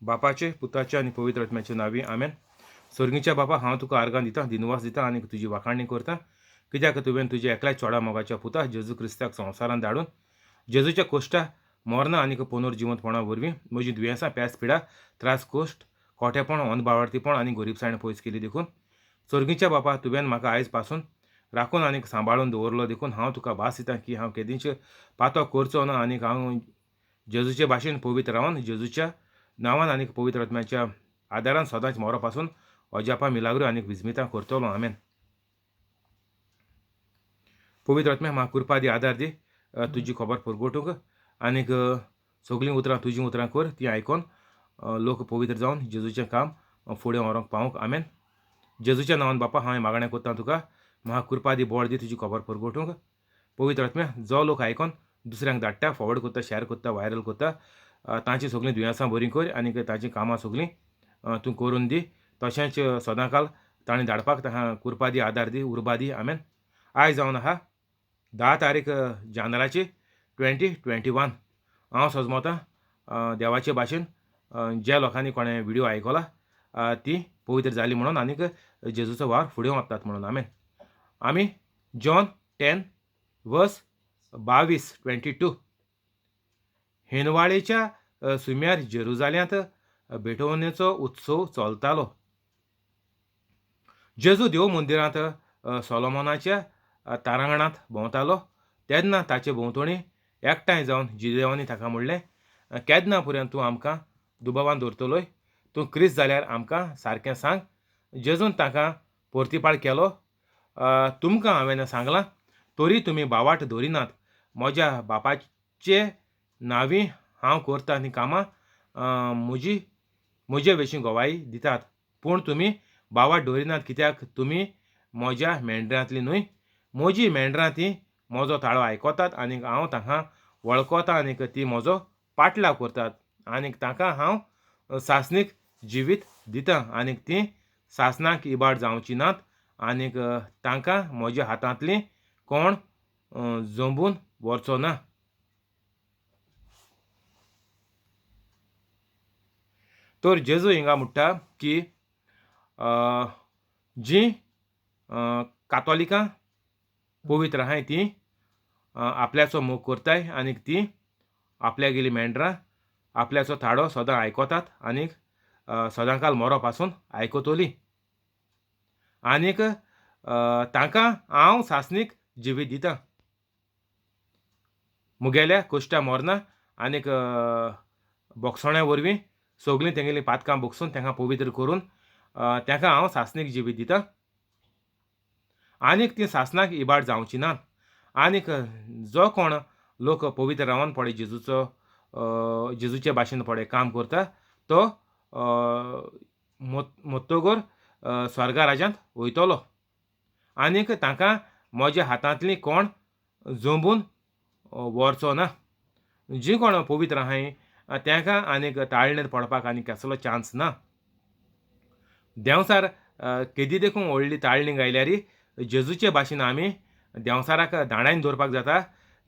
बापाचे, पुताचे आनी पवित्र आत्म्याचे नांवी, आमेन. सर्गीच्या बापा, हांव तुका आर्गां दितां, दिनवास दितां आनी तुजी वाखाणणी करतां, कित्याक तुवें तुज्या एकल्याच चोडा मोगाच्या पुता जेजू क्रिस्ताक संवसारांत धाडून जेजूच्या कोश्टा मरणां आनी पुनर्जिवंतपणा वरवीं म्हजीं दुयेंसां, पेस पिडा, त्रास, कोश्ट, खोटेपण, अनबावार्थीपण आनी गरिबसाण पयस केली. देखून सर्गीच्या बापा, तुवें म्हाका आयज पासून राखून आनी सांबाळून दवरलो, देखून हांव तुका भास दितां की हांव केदींच पातो करचो ना आनी हांव जेजूचे भाशेन पवित्र रावन जेजूच्या नांवान आनी पवित्र आत्म्याच्या आदारान सदांच मरो पासून अजापां, मिलाग्रो आनी विस्मितां करतलो. आमेन. पवित्र आत्म्या, म्हाका कृपा दी, आदार दी तुजी खबर परगटूंक आनीक सगळीं उतरां तुजीं उतरां कर, तीं आयकोन लोक पवित्र जावन जेजूचें काम फुडें व्हरूंक पावूंक. आमेन. जेजूच्या नांवान बापा हांवें मागणें करता तुका, म्हाका कृपा दी, बळ दी तुजी खबर परगटूंक. पवित्र आत्म्या, जो लोक आयकोन दुसऱ्यांक धाडटा, फॉवर्ड करता, शेअर करता, व्हायरल करता, तांची सगळीं दुयेंसां बरीं कर आनी तांचीं कामां सगळीं तूं करून दी. तशेंच सदांकाल ताणें धाडपाक तांकां कृपा दी, आदार दी, उर्बा दी. आमेन. आयज जावन आहा 10 तारीख जानेराची 2021. हांव सजमतां देवाचे भाशेन ज्या लोकांनी कोणें व्हिडियो आयकला ती पवित्र जाली म्हणून आनीक जेजूचो वावर फुडें वतात म्हणून. आमेन. आमी जॉन 10 वर्स 22 22. हेनवाळेच्या सुम्यार जेरुजाल्यांत भेटवणेचो उत्सव चलतालो. जेजू देव मंदिरांत सोलोमनाच्या तारांगणांत भोंवतालो तेन्ना ताचे भोंवतणी एकठांय जावन जिदेवांनी ताका म्हणलें, केन्ना पर्यंत तूं आमकां दुबावान दवरतलोय? तूं क्रिस्त जाल्यार आमकां सारकें सांग. जेजून तांकां परतिपाळ केलो, तुमकां हांवें सांगलां तरी तुमी बावाट दवरिनात. म्हज्या बापाचे नांवी हांव करता तीं कामां म्हजी म्हजे विशीं गवाय दितात, पूण तुमी बावाट दवरिनात कित्याक तुमी म्हज्या मेंढरांतली न्हय. म्हजी मेंढरां तीं म्हजो ताळो आयकतात आनी हांव तांकां वळखता आनी ती म्हजो पाटलाव करतात आनी तांकां हांव सासणीक जिवीत दितां आनी तीं सासणाक इबाड जावची नात आनीक तांकां म्हज्या हातांतली कोण जंबून व्हरचो ना. तर जेजू हिंगा म्हणटा की जीं कातोलिकां पवित्र आहाय तीं आपल्याचो मोग करताय आनीक तीं आपल्यागेली मेंढरां आपल्याचो थाडो सदां आयकतात आनीक सदांकाल मरो पासून आयकतली आनीक तांकां हांव सासणीक जिवीत दितां. मुगेल्या कश्टा मरना आनीक बोगसोण्या वरवीं सगळीं तेंगेलीं पातकां बोगसून तांकां पवित्र करून तांकां हांव सासणीक जिवीत दितां आनीक तीं सासणाक इबाड जावची नात. आनीक जो कोण लोक पवित्र रावन पळय जेजूचो जेजूचे भाशेन पळय काम करता तो मोत्तोगर स्वर्गा राज्यांत वयतलो आनीक तांकां म्हज्या हातांतली कोण जंबून व्हरचो ना. जी कोण पवित्र आहाय तांकां आनीक ताळणेर पडपाक आनी कसलो चान्स ना. देंवसार केदी देखून व्हडली ताळणी गायल्यार जेजूचे भाशेन आमी देंवसाराक दांडायन दवरपाक जाता.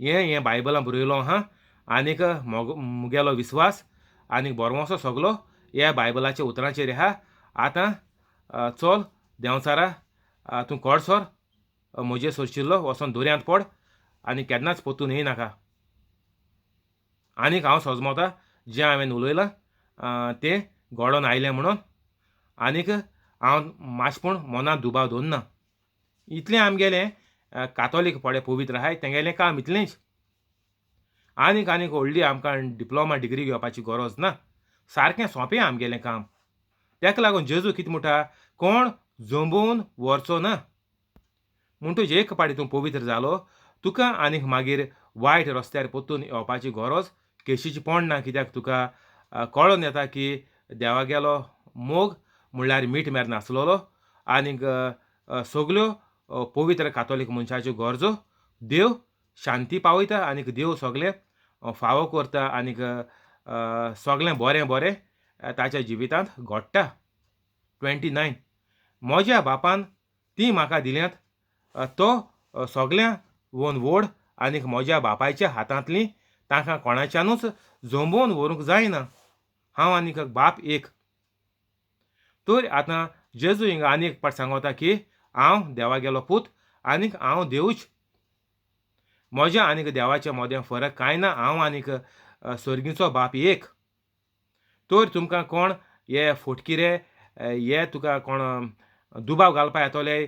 हें हें बायबलां बरयलो आहा आनीक मुगेलो विस्वास आनीक बरवंसो सगलो ह्या बायबलाच्या उतरांचेर आहा. आतां चल देंवचारा, तूं कोडसर म्हजे सोरशिल्लो वचोन दर्यांत पड आनी केन्नाच परतून येयनाका. आनीक हांव सजमता जें हांवें उलयलां तें घडोवन आयलें म्हणून आनीक हांव मातशें पूण मनांत दुबाव दवरना. इतलें आमगेलें कातोलीक पळय पवित्र आहाय तेंगेलें काम इतलेंच. आनीक आनीक व्हडली आमकां डिप्लोमा डिग्री घेवपाची गरज ना. सारकें सोंपें आमगेलें काम. ताका लागून जेजू कितें म्हणटा, कोण जंबोवन व्हरचो ना. म्हणटच एक पाटी तूं पवित्र जालो तुका आनीक मागीर वायट रस्त्यार परतून येवपाची गरज केशीची पडना, कित्याक तुका कळोन येता की देवागेलो मोग म्हणल्यार मीठ मेर नासलेलो आनीक सगल्यो पवित्र कातोलीक मनशाच्यो गरजो देव शांती पावयता आनीक देव सगलें फावो करता आनीक सगलें बरें बरें ताच्या जिवितांत घडटा. 29. म्हज्या बापान ती म्हाका दिल्यात तो सगल्यां वन व्हड आनीक म्हज्या बापायच्या हातांतली तांकां कोणाच्यानूच जंबोवन व्हरूंक जायना. हांव आनीक बाप एक. तर आतां जेजू हिंगा आनी एक पाट सांगता की हांव देवागेलो पूत आनीक हांव देवूच. म्हज्या आनीक देवाच्या मोदें फरक कांय ना. हांव आनीक स्वर्गीचो बाप एक. तर तुमकां कोण हे फोटकिरे हे तुका कोण दुबाव घालपा येतोले,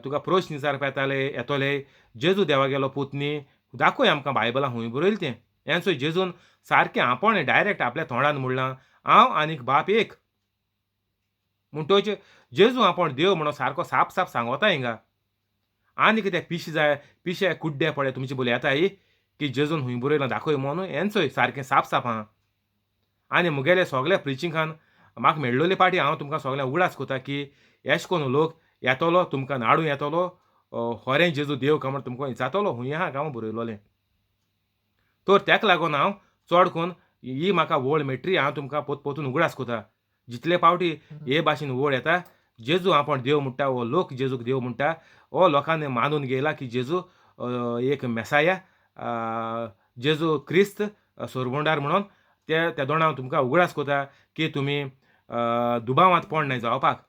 तुका प्रश्न विचारपा येताले येतोले, जेजू देवागेलो पूत न्ही, दाखय आमकां बायबलां खूंय बरयलें तें. हें जेजून सारकें आपणें डायरेक्ट आपल्या तोंडान म्हणलां हांव आनीक बाप एक. म्हणटोच जेजू आपूण देव म्हणून सारको साप साप सांगता हिंगा. आनी कितें पिशे जाय पिशे कुड्डे पळय तुमचे बोली येताय की जेजून खूंय बरयलां दाखय म्हणून हेंचोय सारकें साप साप आहा. आनी मुगेले सगळे प्रिचिंगान म्हाका मेळ्ळोले पाटी हांव तुमकां सगळें उगडास करता की एश कोन लोक येतलो तुमकां नाडूं येतलो, खरें जेजू देव काय म्हण तुमकां विचारतलो खूंय आहा काय म्हूण बरयलोलें. तर तेका लागून हांव चड करून ही म्हाका वळ मेळटली हांव तुमकां पोत पोतून उगडास करता. जितले पावटी हे भाशेन वळ येता जेजू आपूण देव म्हणटा, हो लोक जेजूक देव म्हणटा, हो लोकांनी मानून घेयला की जेजू एक मेसाया, जेजू क्रिस्त सोरबोंडार म्हणून ते तेदोणा हांव तुमकां उगडास करता की तुमी दुबावांत पड नाय जावपाक,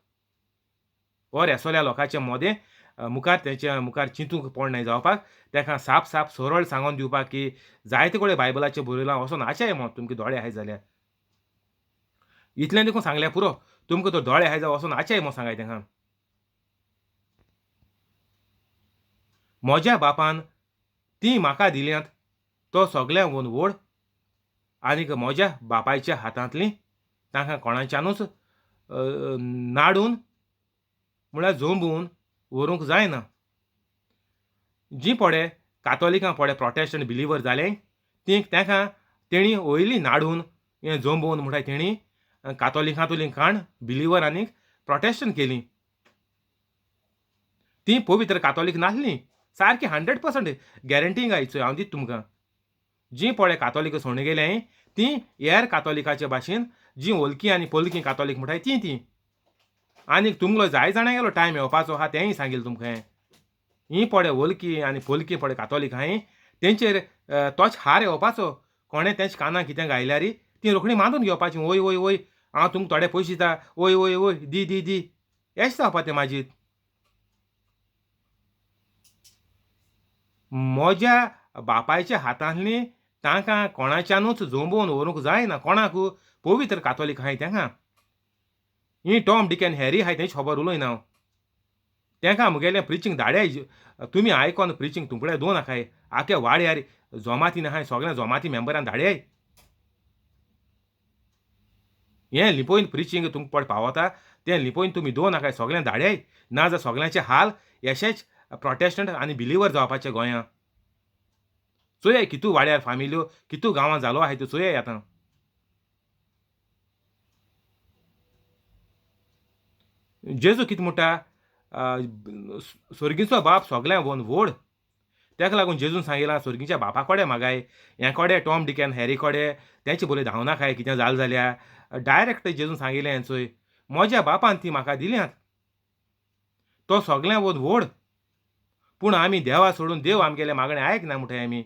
और एसोल्या लोकांच्या मोदें मुखार तेंच्या मुखार चिंतूंक पड नाय जावपाक, तेका साप साप सरळ सांगोन दिवपाक की जायते कडेन बायबलाचें बरयलां वचोन आशाय म्हण तुमकां दोळे आहाय जाल्यार. इतलें देखून सांगल्यार पुरो, तुमकां तो दोळे आहाय जाल्यार वचोन आशाय म्हण सांगाय तेंका. म्हज्या बापान ती म्हाका दिल्यांत तो सगळ्यां वोन व्हड, आनीक म्हज्या बापायच्या हातांतली तांकां कोणाच्यानूच नाडून म्हळ्यार झोंबून व्हरूंक जायना. जी पळय कातोलिकां पळय प्रोटेस्टंट बिलिवर जाले ती तांकां तेणी वयली नाडून हें झोंबोवन म्हणटा तेणी कातोलिकांतली काण बिलिवर आनीक प्रोटेस्टंट केली. ती पवित्र कातोलीक नासली, सारकी 100% गॅरंटी गायचो हांव दिता तुमकां. जी पळय कातोलीक सोडून गेले ती हेर कातोलिकाचे भाशेन जी ओलकी आनी पोलकी कातोलीक म्हणटाय ती ती. आनीक तुमगेलो जाय जाणा गेलो टायम येवपाचो आहा तेंय सांगील तुमकां. ही पळय ओलकी आनी पोलकी पळय कातोलीक आहाय तेंचेर तोच हार येवपाचो. कोणें तेंच कानाक कितें गायल्यार ती रोखडी मानून घेवपाची, वय वय वय हांव तुमकां थोडे पयशे दिता, वय वय वय दी दी दी, एश जावपा तें मागीर. म्हज्या बापायच्या हातांतली तांकां कोणाच्यानूच झोंबोवन व्हरूंक जायना. कोणाक पवित्र कातोलीक आहाय तेंकां. ही टॉम डिक एन हॅरी आहाय तेंची खबर उलयना हांव. तेंकां मुगेलें प्रिचींग धाड्याय, तुमी आयकोन प्रिचींग तुमकडे दोन आहाय आख्या वाड्यार जोमातीन आहाय सगळ्या जोमाती मेंबरान धाड्याय. हें लिपोवन प्रिचींग तुमकां पळ पावता तें लिपोवन तुमी दोन आहाय सगळ्यां धाड्याय, ना जाल्यार सगळ्यांचे हाल येशेच प्रोटेस्टंट आनी बिलिवर जावपाचे गोंयां. चोयाय कितू वाड्यार फामिल्यो कितू गांवां जालो आहाय त्यो चोयाय आतां. जेजू कितें म्हणटा, स्वर्गीचो बाप सगळ्यां वोन व्हड. तेका लागून जेजून सांगिलां स्वर्गीच्या बापा कडेन मागाय, हे कडेन टॉम डिक एन हॅरी कडेन तेंचे बोले धांवनाकाय कितें जालें जाल्यार. डायरेक्ट जेजून सांगिलें हेंचोय म्हज्या बापान ती म्हाका दिल्यांत, तो सगळ्यां वोन व्हड. पूण आमी देवा सोडून देव आमगेलें मागणें आयकना म्हणटाय आमी.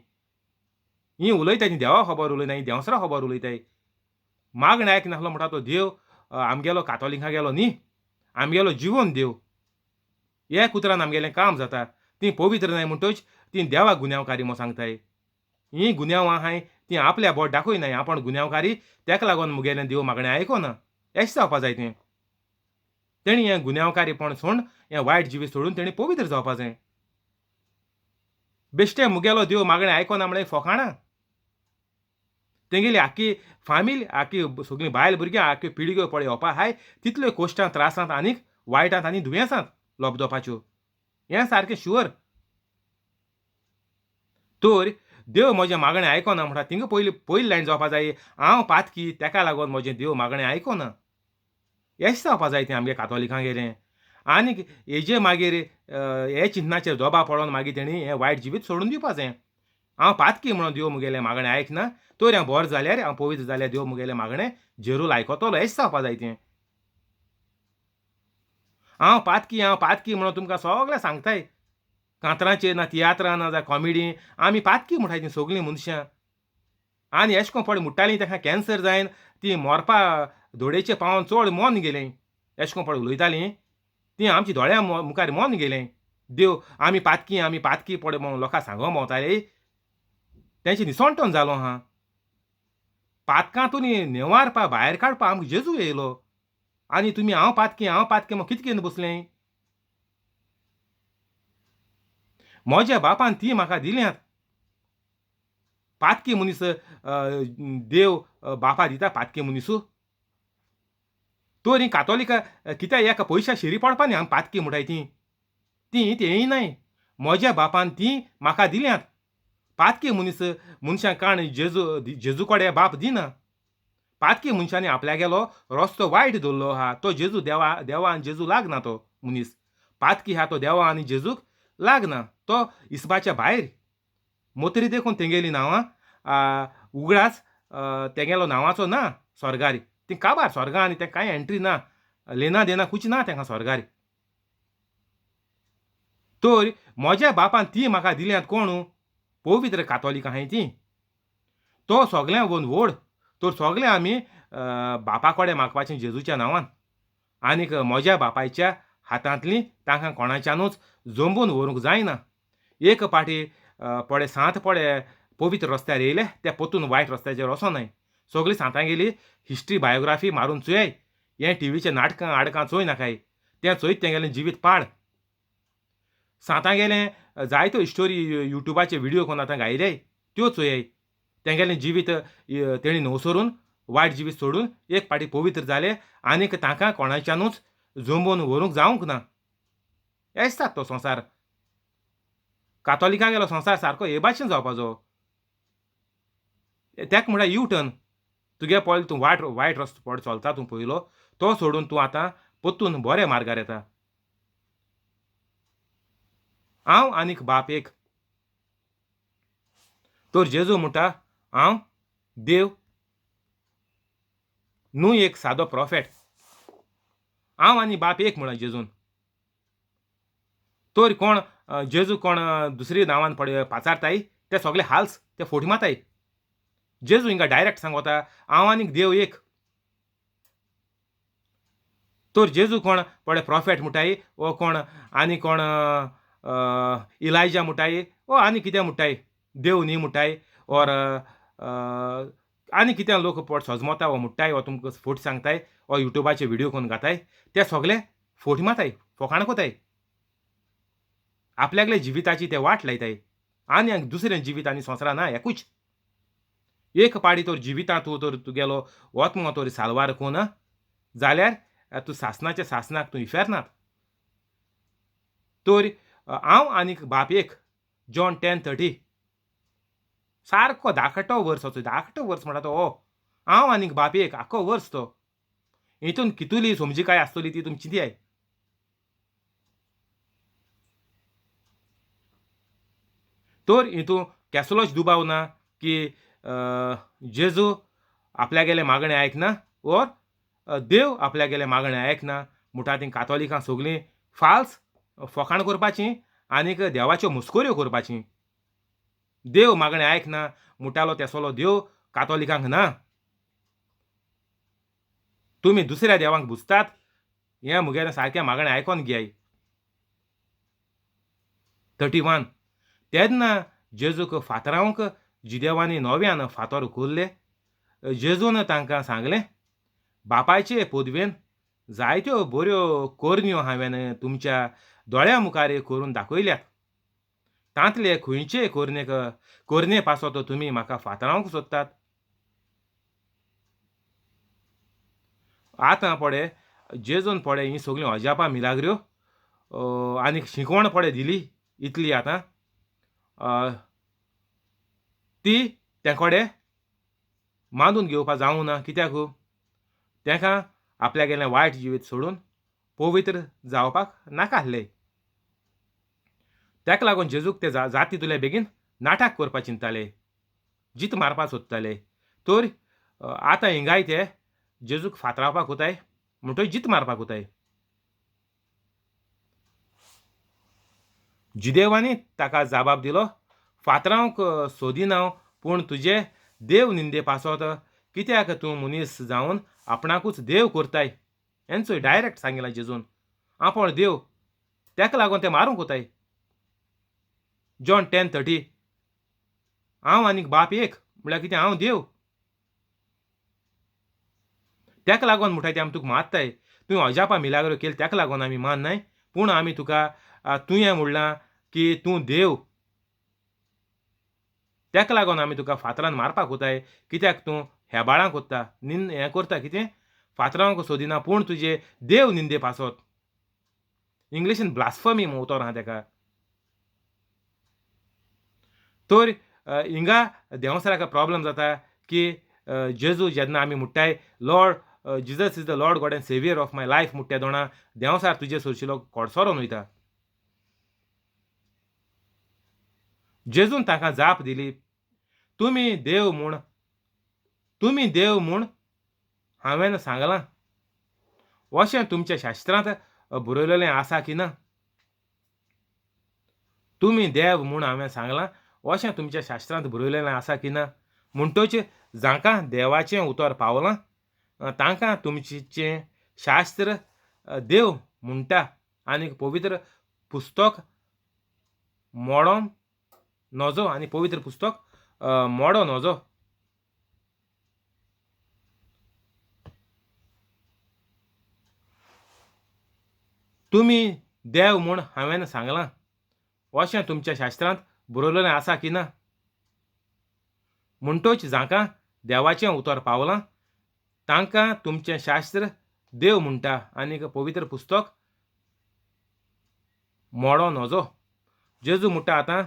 ही उलयताय ती देवा खबर उलयना, ही देंवसरा खबर उलयताय. मागणें आयकनासलो म्हणटा तो देव आमगेलो कातोलिकां गेलो न्ही, आमगेलो जिवन देव. एक उतरान आमगेलें काम जाता. ती पवित्र न्हय म्हणटच ती देवाक गुन्यांवकारी म्हूण सांगताय. ही गुन्यांव आहाय ती आपल्या बोट दाखयनाय आपूण गुन्यांवकारी, तेका लागून मुगेलें देव मागणें आयकोना. एशें जावपा जाय तें. तेणी हें गुन्यांवकारीपण सोडून हें वायट जिवीत सोडून तेणी पवित्र जावपा जाय. बेश्टें मुगेलो देव मागणें आयकोना म्हळ्यार फोकाणां. तेंगेली आख्खी फामील आख्खी सगळीं बायल भुरगीं आख्ख्यो पिळग्यो पळय येवपा आहाय तितल्यो कोश्टां त्रासांत आनीक वायटांत आनी दुयेंसांत लोबदोवपाच्यो, हें सारकें शुअर. तर देव म्हजें मागणें आयकोना म्हणटा थिंगा पयली पयली लायन जावपा जाय हांव पातकी तेका लागून म्हजें देव मागणें आयकोना. एशें जावपा जाय तें आमगे कातोलिकां गेलें. आनीक हेजे मागीर हे चिंतनाचेर दोबा पडोन मागीर तेणी हें वायट जिवीत सोडून दिवपा जाय. हांव पातकी म्हणून देव मुगेलें मागणें आयकना, तर हांव बरो जाल्यार हांव पवित्र जाल्यार देव मुगेलें मागणें जेरूल आयकतलो. एशें जावपा जाय तें. हांव पातकी हांव पातकी म्हणून तुमकां सगळें सांगताय, कांतरांचेर ना तियात्रां ना जाल्यार कॉमेडी आमी पातकी म्हणटाय तीं सगळीं मनशां. आनी एशें कोन्न पळय मुट्टालीं तेंकां कॅन्सर जायन तीं मोरपा धोडेचे पावोन चोड मोन गेलीं. एशें कोन्न पळय उलयतालीं तीं आमच्या दोळ्यां मुखार मोन गेलीं. देव आमी पातकी आमी पातकी पळय म्हूण लोकां सांगोंक भोंवताली तेंचे निसणटोन जालो आहा. पातकांतून नेवारपा भायर काडपा आमकां जेजू येयलो आनी तुमी हांव पातकी हांव पातकी म्हूण कितें घेवन बसलें? म्हज्या बापान ती म्हाका दिल्यात. पातकी मनीस देव बापा दिता पातकी मनीस? तर हीं कातोलिकां कित्याक एका पयशा शिरी पडपा न्ही आमी पातकी म्हणटाय तीं तीं तेंय न्हय. म्हज्या बापान तीं म्हाका दिल्यात. पातकी मनीस मनशां काण जेजू जेजू कडेन बाप दिना. पातकी मनशांनी आपल्यागेलो रस्तो वायट दवरलो आहा तो जेजू देवा देवा आनी जेजू लागना. तो मनीस पातकी आहा तो देवा आनी जेजूक लागना. तो इसबाच्या भायर मोतरी देखून तेंगेलीं नांवां उगडास तेगेलो नांवाचो ना स्वर्गार. ती काबार स्वर्गा आनी तें कांय एंट्री ना, लेना देना कुछ ना तेंकां स्वर्गार. तर म्हज्या बापान ती म्हाका दिल्यात कोण? पवित्र कातोलीक आहाय ती. तो सगळ्यां वोन व्हड. तर सगळे आमी बापा कडेन मागपाचें जेजूच्या नांवान. आनीक म्हज्या बापायच्या हातांतली तांकां कोणाच्यानूच जंबून व्हरूंक जायना. एक पाटी पळे सांत पळे पवित्र रस्त्यार येयले ते परतून वायट रस्त्याचेर वचोनाय. सगळीं सांतांगेली हिस्ट्री बायोग्राफी मारून चोयाय. हें टिवीचें नाटकां आडकां चोय नाकाय. तें चोयत तेंगेलें जिवीत पाड. सांतांगेलें जायत्यो स्टोरी युट्यूबाचे व्हिडियो कोन्न आतां घायले त्यो चोयाय. तेंगेलें जिवीत तेणी नवसरून वायट जिवीत सोडून एक पाटी पवित्र जाले आनीक तांकां कोणाच्यानूच जमोवन व्हरूंक जावंक ना. एसात तो संवसार. कातोलिकांगेलो संवसार सारको हे भाशेन जावपाचो. तेका म्हणल्यार यू टर्न. तुगे पळय तूं वायट वायट रस्तो पड चलता तूं पयलो तो सोडून तूं आतां परतून बऱ्या मार्गार येता. हांव आनीक बाप एक. तर जेजू म्हणटा हांव देव न्हू एक सादो प्रोफेट. हांव आनी बाप एक म्हणा जेजून. तर कोण जेजू कोण दुसरी नांवान पळय पाचारताय ते सगळे हाल्स ते फोटी माताय. जेजू हिंगा डायरेक्ट सांगता हांव आनीक देव एक. तर जेजू कोण पळय प्रोफेट म्हणटाय वो कोण आनी कोण इलायजा म्हणटाय वो आनी कितें म्हणटाय देव न्ही म्हणटाय ओर आनी कितें लोक पोट सजमता वो म्हणटाय वो तुमकां फोट सांगताय वो युट्यूबाचे व्हिडियो कोन्न घाताय ते सगळे फोट माताय फोकाणां कोताय. आपल्यागले जिविताची ते वाट लायताय. आनी दुसरें जिवीत आनी संवसारा ना एकूच. एक पाडी तर जिवितांत तूं तर तुगेलो वोतमो तर साल्वार कोना जाल्यार तूं सासणाच्या सासणाक तूं इफेर्नात. तर हांव आनीक बाप एक. जॉन 10:30. सारको धाकटो वर्स असो धाकटो वर्स म्हणटा तो हो. हांव आनीक बाप एक आख्खो वर्स तो. हितून कितुली समजिकाय आसतली ती तुमी चिंतयाय. तर हितून केसलोच दुबाव ना की जेजू आपल्यागेलें मागणें आयकना ओर देव आपल्यागेलें मागणें आयकना म्हणटा तीं कातोलिकां सगळीं फाल्स फोकाण करपाचीं आनीक देवाच्यो मस्कऱ्यो करपाचीं. देव मागणें आयकना म्हणटालो तेसलो देव कातोलिकांक ना. तुमी दुसऱ्या देवांक बुजतात हें म्हगेलें सारकें मागणें आयकोन घेयाय. 31. तेन्ना जेजूक फातरावंक जिदेवांनी नव्यान फातर उखल्ले. जेजून तांकां सांगलें बापायचे पदवेन जायत्यो बऱ्यो करण्यो हांवें तुमच्या दोळ्या मुखार करून दाखयल्यात. तांतले खंयचे करणे करणे पासत तुमी म्हाका फातरावंक सोदतात? आतां पळय जेजून पळय हीं सगळीं अजापां मिलाग्र्यो आनीक शिकवण पळय दिली इतली आतां ती ते कडेन मानून घेवपा जावूं ना. कित्याक तेका आपल्यागेलें वायट जिवीत सोडून पवित्र जावपाक नाका आसलें. ताका लागून जेजूक ते जाती तुले बेगीन नाटक करपाक चिंतताले, जीत मारपाक सोदताले. तर आतां हिंगाय ते जेजूक फातरावपाक वताय म्हणटकीर जीत मारपाक वताय. जुदेवांनी ताका जाबाब दिलो फातरावंक सोदिना पूण तुजे देव निंदे पासत कित्याक तूं मनीस जावन आपणाकूच देव करताय? हेंचोय डायरेक्ट सांगिलां जेजून, आपूण देव, तेका लागून ते मारूंक वताय. जॉन 10:30, हांव आनीक बाप एक, म्हळ्यार कितें हांव देव, तेका लागून म्हणटाय ते आमी तुका मारताय. तुवें अजापां मिलाग्रो केली तेका लागून आमी माननाय, पूण आमी तुका तुवें म्हणलां की तूं देव, तेका लागून आमी तुका फातरान मारपाक वताय. कित्याक तूं हेबाळांक वता, निंद हें करता, कितें फातरांक सोदिना, पूण तुजे देव निंदे पासत. इंग्लिशीन ब्लास्फमी म्हूण उतर आहा तेका. तर हिंगा देंवसराक प्रॉब्लम जाता की जेजू जेन्ना आमी म्हणटाय Lord Jesus is the Lord God and saviour of my life म्हणटा दोणा, देंवसार तुजे सरशिलो कोडसरोन वयता. जेजून तांकां जाप दिली, तुमी देव म्हूण, तुमी देव म्हूण हांवें सांगलां, अशें तुमच्या शास्त्रांत बरयलेलें आसा की ना? तुमी देव म्हूण हांवें सांगलां, अशें तुमच्या शास्त्रांत बरयलेलें आसा की ना? म्हणटच जांकां देवाचें उतर पावलां तांकां तुमचें शास्त्र देव म्हणटा आनी पवित्र पुस्तक मोडोन नजो, आनी पवित्र पुस्तक मोडो नजो. तुमी देव म्हूण हांवें सांगलां, अशें तुमच्या शास्त्रांत बरयलेलें आसा की ना? म्हणटच जांकां देवाचें उतर पावलां तांकां तुमचें शास्त्र देव म्हणटा आनी पवित्र पुस्तक मोडो नजो. जेजू म्हणटा आतां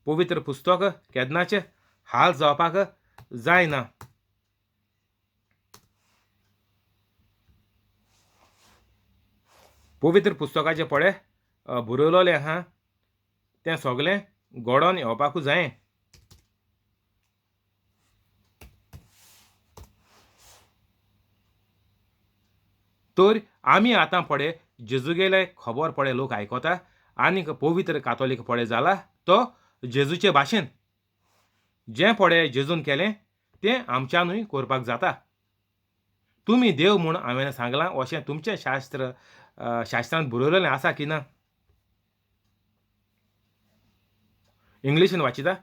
पवित्र पुस्तक केन्नाचें हाल जावपाक जायना. पवित्र पुस्तकाचें पळय बरयलेलें आहा तें सगलें घडोवन येवपाकूच जायें. तर आमी आतां पळय जेजूगेले खबर पळय लोक आयकता आनीक पवित्र कातोलीक पळय जाला तो जेजूचे भाशेन जें पळय जेजून केलें तें आमच्यानूय करपाक जाता. तुमी देव म्हूण हांवें सांगलां अशें तुमचें शास्त्र शास्त्रांत बरयलेलें आसा की ना? इंग्लिशीन वाचिता.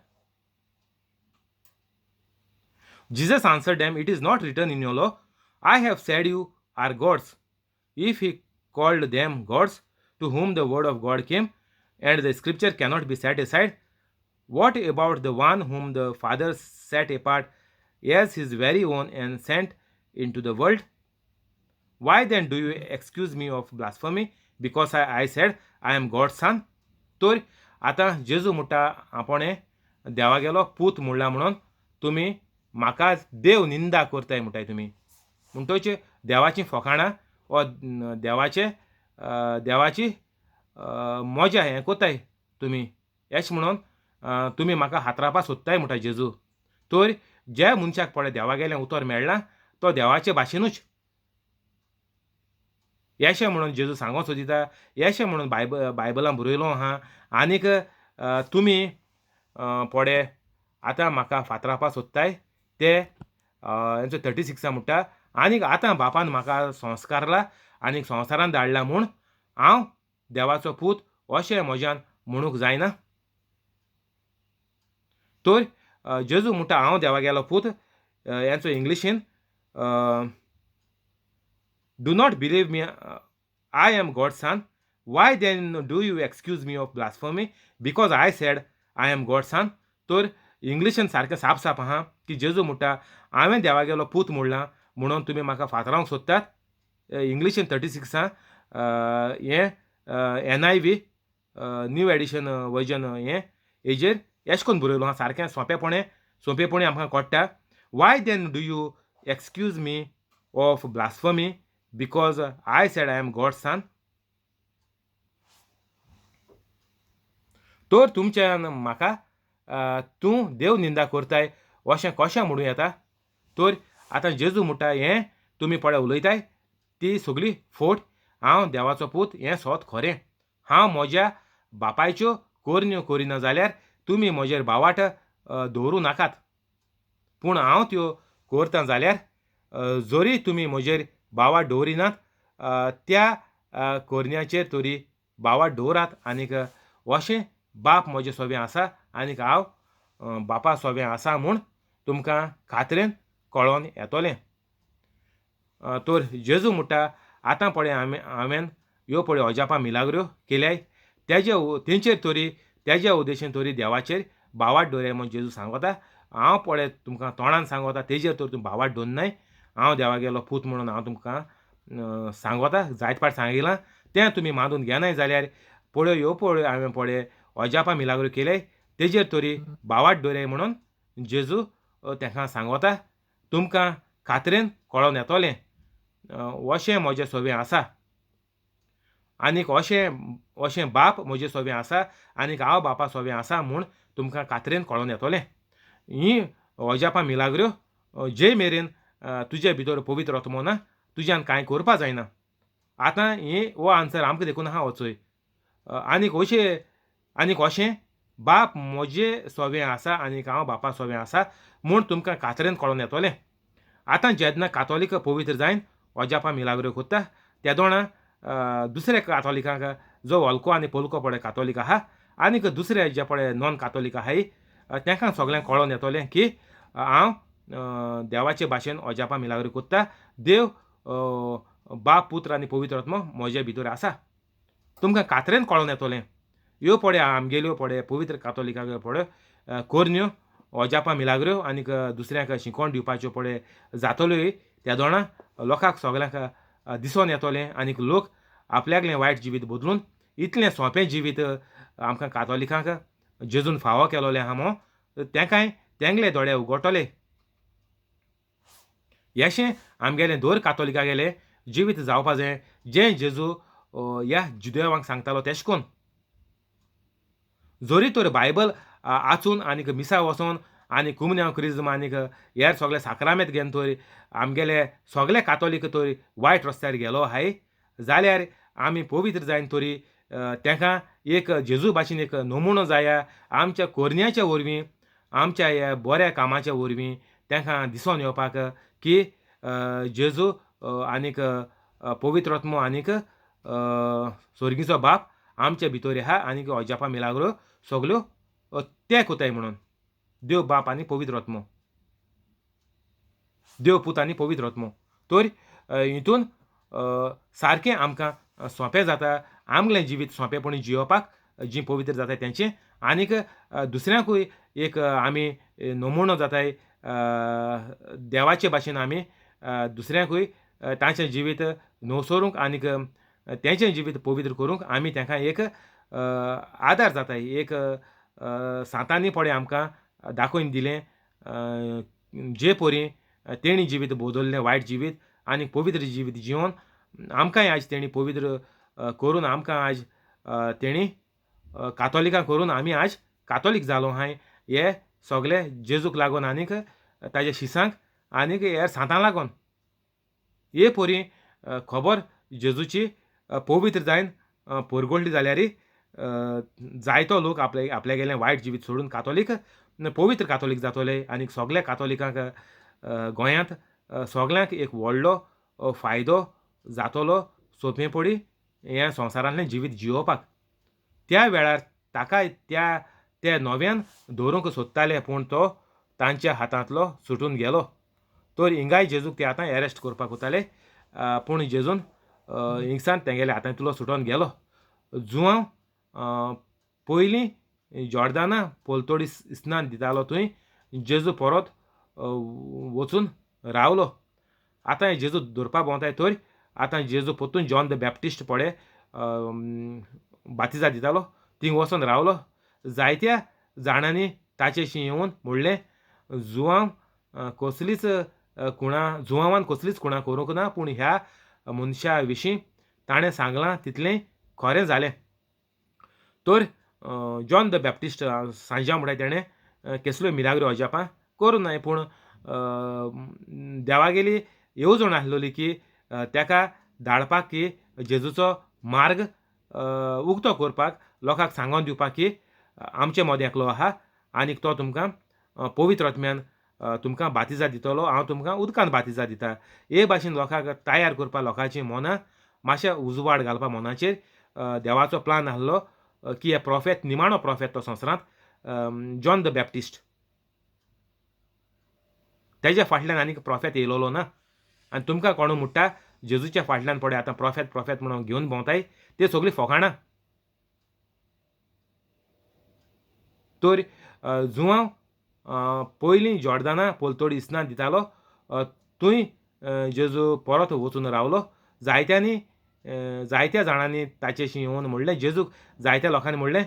Jesus answered them, it is not written in your law, I have said you are gods. If he called them gods, to whom the word of God came, and the scripture cannot be set aside, what about the one whom the Father set apart as his very own and sent into the world? Why then do you excuse me of blasphemy, because I said I am God's son? तर आतां जेजू म्हणटा आपणें देवागेलो पूत म्हणला म्हणून तुमी म्हाका देव निंदा करताय म्हणटाय तुमी. म्हणटच देवाचीं फकाणां वा देवाचे देवाची मजा हें कोताय तुमी, एश म्हणून तुमी म्हाका हातरापा सोदताय म्हणटा जेजू. तर ज्या मनशाक पळय देवागेलें उतर मेळ्ळां तो देवाचे भाशेनूच येशें म्हणून जेजू सांगो सोदिता, येशें म्हणून बायबलान बरयलो आहा. आनीक तुमी पळय आतां म्हाका फातरापा सोदताय ते हेंचो 36 म्हणटा, आनीक आतां बापान म्हाका संस्कारला आनीक संवसारान धाडला म्हूण हांव देवाचो पूत अशें म्हज्यान म्हणूंक जायना. तर जेजू म्हणटा हांव देवागेलो पूत, हेंचो इंग्लिशीन do not believe me, I am God's son, why then do you excuse me of blasphemy, because I said I am God's son. तर इंग्लिशीन सारकें साप साप आहा की जेजू म्हणटा हांवें देवागेलो पूत म्हणलां म्हणून तुमी म्हाका फातरावंक सोदतात. इंग्लिशीन 36 हें NIV new edition version हें हेजेर एश कोन्न बरयलो आहा सारकें सोंपेपणें सोंपेपणी आमकां कळटा. Why then do you excuse me of blasphemy, because I said I am God's son. तर तुमच्यान म्हाका तूं देव निंदा करताय अशें कशें म्हणूं येता? तर आतां जेजू म्हणटा हें तुमी पळय उलयताय ती सगळी फोट, हांव देवाचो पूत हें सोत खरें. हांव म्हज्या बापायच्यो करण्यो करिना जाल्यार तुमी म्हजेर बावाट दवरूं नाकात. पूण हांव त्यो करता जाल्यार जरी तुमी म्हजेर भावार्थ दवरिनात त्या करण्यांचेर तरी भावार्थ दवरात आनीक अशें बाप म्हजे सोबें आसा आनीक हांव बापा सोबें आसा म्हूण तुमकां खात्रेन कळोन येतोलें. तर जेजू म्हणटा आतां पळय हांवें हांवें ह्यो पळय अजापां मिलाग्रो केल्याय तेजे तेंचेर तरी तेज्या उद्देशीन तरी देवाचेर भावार्थ दवराय म्हूण जेजू सांगता. हांव पळय तुमकां तोंडान सांगता तेजेर तर तुमी भावार्थ दवरनाय. हांव देवागेलो पूत म्हणून हांव तुमकां सांगता, जायते फावट सांगिलां तें तुमी मानून घेनाय जाल्यार पळय ह्यो पळय हांवें पळय अजापां मिलाग्रो केल्याय तेजेर तरी भावार्थ दवराय म्हणून जेजू तेंकां सांगता. तुमकां खात्रेन कळोन येतोलें अशें म्हजें सोबें आसा आनीक अशें अशें बाप म्हजें सोबें आसा आनीक हांव बापा सोबें आसा म्हूण तुमकां खात्रेन कळोन येतोलें. हीं अजापां मिलाग्रो जे मेरेन तुजे भितर पवित्र आत्मो ना तुज्यान कांय करपा जायना. आतां ही हो आन्सर आमकां देखून आहा वचय. आनीक अशें आनीक अशें बाप म्हजे सोबें आसा आनीक हांव बापा सोबें आसा म्हूण तुमकां खात्रेन कळोन येतोलें. आतां जेन्ना कातोलीक पवित्र जायन अजापां मिलाग्रो करता तेदोणा दुसऱ्या कातोलिकांक जो हलको आनी पोलको पळय कातोलीक आहा आनीक दुसरे जे पळय नॉन कातोलीक आहाय तेंकां सगळ्यांक कळोन येतोलें की हांव देवाचे भाशेन अजापां मिलाग्रो करता, देव बाप पुत्र आनी पवित्र आत्मो म्हजे भितर आसा. तुमकां खात्रेन कळोन येतोलें. ह्यो पळय आमगेल्यो पळय पवित्र कातोलिकांक पळय करण्यो अजापां मिलाग्रो आनीक दुसऱ्यांक शिकोवन दिवपाच्यो पळय जातल्योय तेदोणा लोकांक सगळ्यांक दिसोन येतोलें आनीक लोक आपल्यागलें वायट जिवीत बदलून इतलें सोंपें जिवीत आमकां कातोलिकांक जेजून फावो केलोलें आहा म्हूण तेंकांय तेंगले दोळे उगडटले. अशें आमगेलें दर कातोलिकागेलें जिवीत जावपा जाय जें जेजू ह्या जुदेवांक सांगतालो तेश कोन्न. जरी तर बायबल आचून आनीक मिसा वचोन आनी कुमन्यांव क्रिज्म आनीक हेर सगळे साक्रामेंत घेवन तर आमगेले सगळे कातोलीक तर वायट रस्त्यार गेलो आहाय जाल्यार आमी पवित्र जायन तरी तेंकां एक जेजू भाशेन एक नमुनो जाया आमच्या करण्याच्या वरवीं आमच्या ह्या बऱ्या कामाच्या वरवीं तेंकां दिसोन येवपाक की जेजू आनीक पवित्र आत्मो आनीक स्वर्गीचो बाप आमच्या भितर आहा आनीक अजापां मिलाग्रो सगल्यो ते कोताय म्हणून देव बाप आनी पवित्र आत्मो, देव पूत आनी पवित्र आत्मो. तर हितून सारकें आमकां सोंपें जाता आमगेलें जिवीत सोंपेपणी जियोवपाक जीं पवित्र जाताय तेंचें आनीक दुसऱ्यांकूय एक आमी नमुनो जाताय देवाचे भाशेन आमी दुसऱ्यांकूय तांचें जिवीत नवसरूंक आनीक तेंचें जिवीत पवित्र करूंक आमी तेंकां एक आदार जाताय. एक सांतांनी पळय आमकां दाखोवन दिलें जे परी तेणी जिवीत बदल्लें वायट जिवीत आनी पवित्र जिवीत जिवन आमकांय आयज तेणी पवित्र करून आमकां आयज तेणी कातोलिकां करून आमी आयज कातोलीक जालो आहाय. हे सगळे जेजूक लागून आनीक ताज्या शिसांक आनीक हे सांतांक लागून. हे परी खबर जेजूची पवित्र जायन परगडली जाल्यार जायतो लोक आपले आपल्यागेलें वायट जिवीत सोडून कातोलीक पवित्र कातोलीक जातोले आनी सगल्या कातोलिकांक गोंयांत सगल्यांक एक व्हडलो फायदो जातलो सोंपेपणी ह्या संवसारांतलें जिवीत जियोवपाक. त्या वेळार ताका त्या ते नव्यान दवरूंक सोदताले पूण तो तांच्या हातांतलो सुटून गेलो. तर हिंगाय जेजूक ते आतां एरेस्ट करपाक वताले पूण जेजून हिंगसान तेंगेल्या हातांतलो सुटोन गेलो. जुवांव पयलीं जॉर्दाना पलतोडी स्नान दितालो थंय जेजू परत वचून रावलो. आतां जेजू धरपाक भोंवताय तर आतां जेजू परतून जॉन the Baptist पळय बातिजा दितालो थंय वचोन रावलो. जायत्या जाणांनी ताचेशी येवन म्हणलें जुवांव कसलीच खुणां जुवांवान कसलीच खुणां करूंक ना पूण ह्या मनशा विशीं ताणें सांगलां तितलें खरें जालें. तर जॉन the Baptist सांज्यांव म्हणटा तेणें केसल्यो मिलाग्रो अजापां करूं नाय पूण देवागेली येवजण आसलेली की तेका धाडपाक की जेजूचो मार्ग उक्तो करपाक लोकांक सांगोन दिवपाक की आमचे मदें एकलो आहा आनीक तो तुमकां पवित्र आत्म्यान तुमकां बातिजा दितलो, हांव तुमकां उदकान बातिजा दिता. हे भाशेन लोकांक तयार करपा, लोकांची मनां मातशें उजवाड घालपा मनाचेर देवाचो प्लान आहलो की हे प्रोफेत, निमाणो प्रोफेत तो संवसारांत जॉन the Baptist, तेज्या फाटल्यान आनीक प्रोफेत येयलोलो ना. आनी तुमकां कोणू म्हणटा जेजूच्या फाटल्यान पळय आतां प्रोफेत प्रोफेत म्हणून घेवन भोंवताय, ते सगळीं फोकाणां. तर जुवांव पयलीं जॉर्दाना पलतोडी इस्नान दितालो, थंय जेजू परत वचून रावलो. जायत्यांनी जायत्या जाणांनी ताचेशी येवन म्हणलें, जेजूक जायत्या लोकांनी म्हणलें,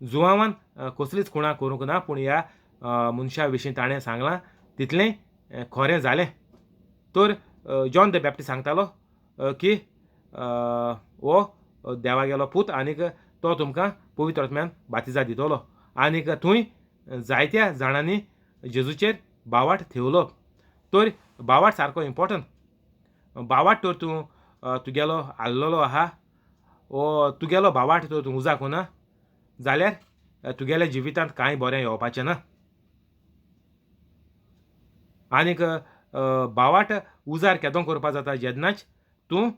जुवांवान कसलीच खुणां करूंक ना, पूण ह्या मनशा विशीं ताणें सांगलां तितलें खरें जालें. तर जॉन the Baptist सांगतालो की हो देवागेलो पूत आनीक तो तुमकां पवित्र आत्म्यान बातिजा दितलो. आनीक थंय जायत्या जाणांनी जेजूचेर बावाट थेवलो. तर बावाट सारको इम्पोर्टंट. बावाट तर तूं तुगेलो आल्लोलो आहा वो तुगेलो बावाट तर तूं उजाक ना जाल्यार तुगेल्या जिवितांत कांय बरें येवपाचें ना. आनीक बावाट उजार केदो करपा जाता जेन्नाच तूं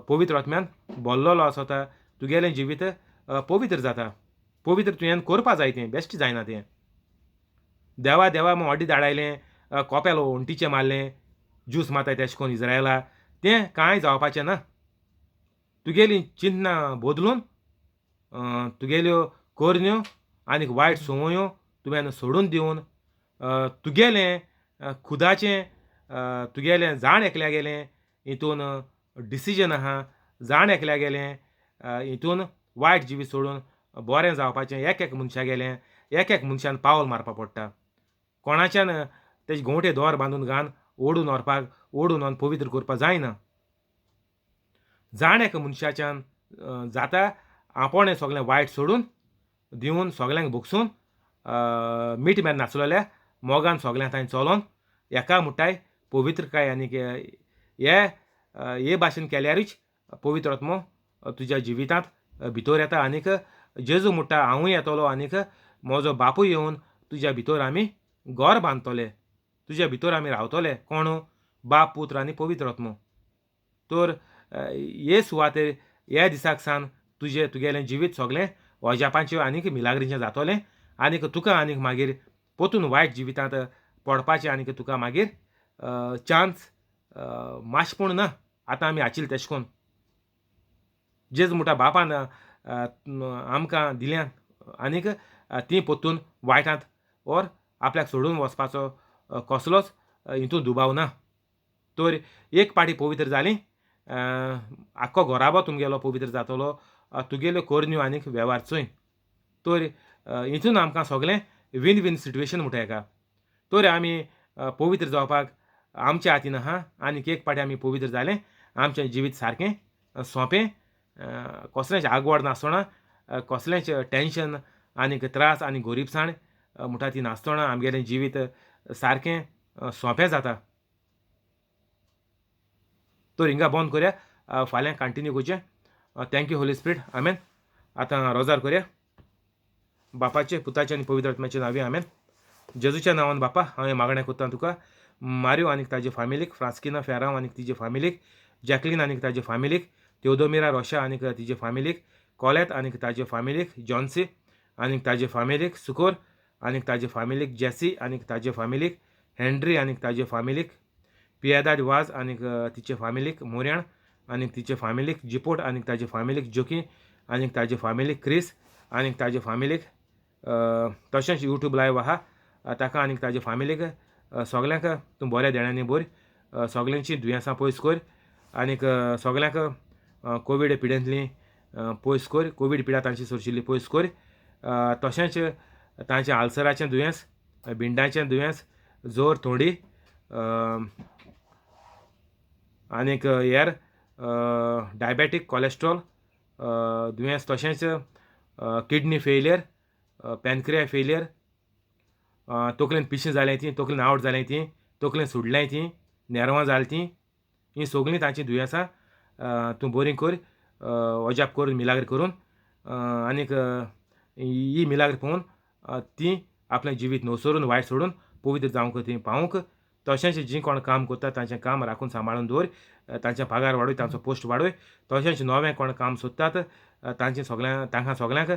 पवित्र आत्म्यान बोल्लोलो आसता, तुगेलें जिवीत पवित्र जाता. पवित्र तुवें करपा जाय, तें बेश्ट जायना तें. देवा देवा म्हूण ऑडी धाडायलें, कोपेल वण्टीचें मारलें, ज्यूस मारताय तेशें कोन्न इज्रायला, तें कांय जावपाचें ना. तुगेलीं चिंतनां बदलून तुगेल्यो करण्यो आनीक वायट संवयो तुवें सोडून दिवन तुगेलें खुदाचें तुगेलें जाण एकल्या गेलें हितून डिसिजन आहा, जाण एकल्या गेलें हितून वायट जिवीत सोडून बरें जावपाचें एक एक मनशा गेलें, एक एक मनशान पावल मारपा पडटा. कोणाच्यान तेजे गोंवटे दोर बांदून घान ओडून व्हरपाक, ओडून व्हरून पवित्र करपाक जायना. जाण एका मनशाच्यान जाता आपोणें सगळें वायट सोडून दिवन सगल्यांक भोगसून मीठ मेर नाचलोल्या मोगान सगळ्यां थंय चलोन एका मुठाय पवित्रकाय आनीक हे हे भाशेन केल्यारूच पवित्र आत्मो तुज्या जिवितांत भितर येता. आनीक जेजू म्हणटा हांवूय येतलो आनीक म्हजो बापूय येवन तुज्या भितर आमी घर बांदतले, तुज्या भितर आमी रावतले. कोण? बाप, पुत्र आनी पवित्र आत्मो. तर हे सुवातेर ह्या दिसाक सान तुजें तुगेलें जिवीत सगळें अजापांचें आनीक मिलाग्रीचें जातलें. आनीक तुका आनीक मागीर पोतून वायट जिवितांत पडपाचें आनीक तुका मागीर चान्स मातशें पूण ना. आतां आमी आशिल्ले तेशें कोन्न जेज म्हणटा बापान आमकां दिल्या आनीक ती पोतून वायटांत ओर आपल्याक सोडून वचपाचो कसलोच हितून दुबाव ना. तर एक पाटी पवित्र जाली आख्खो घराबो तुमगेलो पवित्र जातलो, तुगेल्यो करण्यो आनीक वेव्हार चोय. तर हितून आमकां सगळें वीन वीन सिट्युएशन म्हणटा हेका. तर आमी पवित्र जावपाक आमच्या हातीन आहा. आनीक एक पाटी आमी पवित्र जालें आमचें जिवीत सारकें सोंपें, कसलेंच आगवाड नासतना, कसलेंच टेंशन आनीक त्रास आनी गोरीबसाण म्हणटा ती नासतना आमगेलें जिवीत सारकें सोंपें जाता. तर हिंगा बंद करया, फाल्यां कंटिन्यू करचें. Thank you Holi spirit, आमेन. आतां रोजार करया. बापाचे, पुताचे आनी पवित्र आत्म्याचे नांवी आमेन. जेजूच्या नांवान बापा हांव हें मागणें करता तुका, मारियो आनी ताजे फामिलीक, फ्रांस्किना फेरांव आनी तिजे फामिलीक, जॅकलीन आनी ताजे फामिलीक, तेवदोमिरा रोशा आनी तिजे फामिलीक, कॉलेत आनी ताजे फामिलीक, जॉन्सी आनी ताजे फामिलीक, सुकोर आनी ताजे फामिलीक, जेसी आनी ताजे फामिलीक, हेनरी आनी ताजे फामिलीक, पियादाद वाज आनी तिचे फामिलीक, मोर्याण आनी तिचे फामिलीक, जिपोट आनी ताजे फामिलीक, जोकी आनी ताजे फामिलीक, क्रिस आनी ताजे फामिलीक, तशेंच यूट्यूब लायव आहा ताका आनी ताजे फामिलीक, सगल्यांक तूं बऱ्या देण्यांनी भर, सगल्यांची दुयेंसां पयस कर आनीक सगल्यांक कोवीड पिडेंतली पयस कर, कोवीड पिडा तांची सोरशिल्ली पयस कर. तशेंच तांचें आल्सराचें दुयेंस, बिंडाचें दुयेंस, जोर, थोंडी आनीक हेर डायबेटीक, कॉलेस्ट्रॉल दुयेंस, तशेंच किडनी फेलियर, पॅनक्रिया फेलियर, तकलेन पिशें जालें ती, तकलेन आवट जालें ती, तकलेन सुडलें ती, नेरवां जालीं ती, हीं सगळीं तांचीं दुयेंसां तूं बरीं कर, अजाप करून, मिलाग्र करून. आनीक ही मिलाग्र पळोवन ती आपलें जिवीत नवसरून वायट सोडून पवित्र जावंक तीं पावूंक. तशेंच जीं कोण काम करता तांचें काम राखून सांबाळून दवर, तांचे पगार वाडय, तांचो पोस्ट वाडय. तशेंच नवें कोण काम सोदतात तांचें सगळ्यां तांकां सगळ्यांक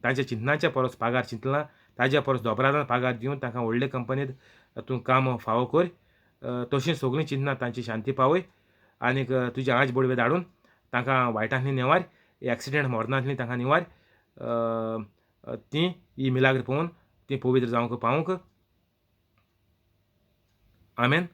तांच्या चिंतनाच्या परस पगार चिंतला ताज्या परस दोबरादान पगार दिवन तांकां व्हडले कंपनींत तूं काम फावो कर. तशीं सगळीं चिंतनां तांची शांती पावय आनीक तुजे आंज बडवे धाडून तांकां वायटांतली नेवार, एक्सिडेंट मरणांतली तांकां निवार. तीं ही मिलाग्र पळोवन तीं पवित्र जावंक पावूंक. आमेन.